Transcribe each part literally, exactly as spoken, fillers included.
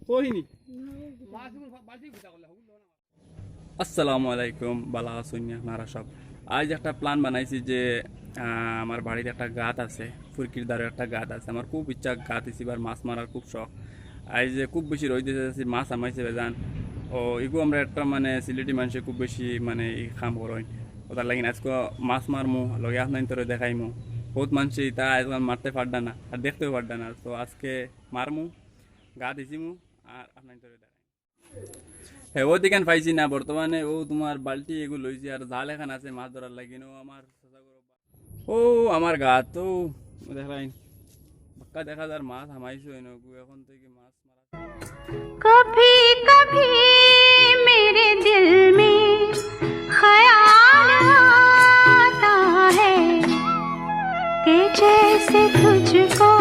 কহিনি। মাছ এখন বালতি বুঝা করলে, হগুলো না। আসসালামু আলাইকুম, বালা আছইন নি আপনারা সব? আইজ একটা plan বানাইছি যে, আহ, আমার বাড়ির একটা গাত আছে, ফুরকির দারো একটা গাত আছে। আমার খুব ইচ্ছা গাত ইছিবার মাছ মারার খুব শখ। আইজ যে খুব বেশি রইদ দিছে, মাছ হামাইছে বেজান। ও, ইগু আমরা একটা মানে সিলেটি মানষে খুব বেশি মানে ই কাম করইন। ওটার লাগি আইজকু মাছ মারমু, লগে আপনাইনতরে দেখাইমু। বউত মানষে ইতা আইজকাল মারতে পাররা না, আর দেখতেও পাররা না। তো আইজকে মারমু, গাত ইছিমু, আর আপনাইনতরে দেখাইমু। হে, ও দিকান পাইছি না, বর্তমানে ও তোমার বালতি এগু লইছি, আর জাল এখান আছে মাছ ধরার লাগি। ও আমার চাচা গো, ও আমার গাত, ও দেখলাইন, বাক্কা দেখা যার মাছ হামাইছে অইন গু, এখন থাকি মাছ মারা। कभी कभी मेरे दिल में ख्याल आता है कि जैसे तुझको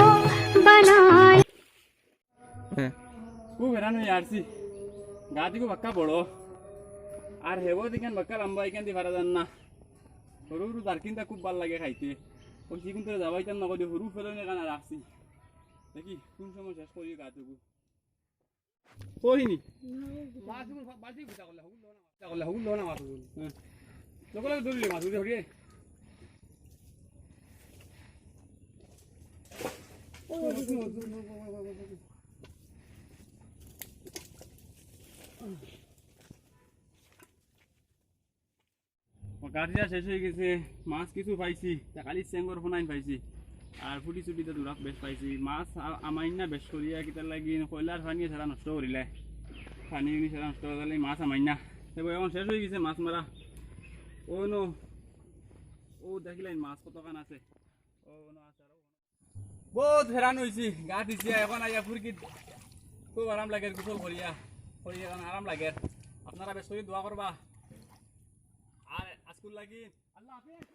बनाया। হ্যাঁ। খুব হেরান অই আরছি। গাত ইগু বাক্কা বড়। আর হেবো দিকান বাক্কা লম্বা, ইকান দি পারা যার না। হুরু হুরু জারকিনটা খুব ভালা লাগে খাইতে। ওই চিকুন করে যাবাইতাম না করি হুরু ফেলে নিয়ে কানা রাখছি। দেখি কোন সময় শেষ করি গাত ইগু। কহিনি। মাছ ইগু বালতি বুঝা করলে, হগুলো না। করলে, হগুলো না মাছ হগুলো। হ্যাঁ। চকলে ধরলি মাছ, বুঝে হরিয়ে। ও, গাত ইয়া শেষ অই গেছে, মাছ কিছু পাইছি, তা খালি চেঙ্গর ফোনাইন পাইছি, আর ফুটি চুটি তো দুরাক বেশ পাইছি। মাছ আ-, আমাইন না বেশ করিয়া, কিতার লাগি কয়লার পানি সারা নষ্ট করিলে, পানি উনি সারা নষ্ট করিলে মাছ আমাইন না। দেখো এখন শেষ অই গেছে মাছ মারা। ও নো, ও দেখিলাইন মাছ কতখান আছে, ও নো আছে আরো। বউত হেরান অইছি, গাত ইছি, এখন আইয়া ফুরকিত খুব আরাম লাগের, গোসল করিয়া, করিয়া এখন আরাম লাগের। আপনারা বেশ করি দোয়া করবা। আর আইজকুর লাগি আল্লাহ হাফেজ।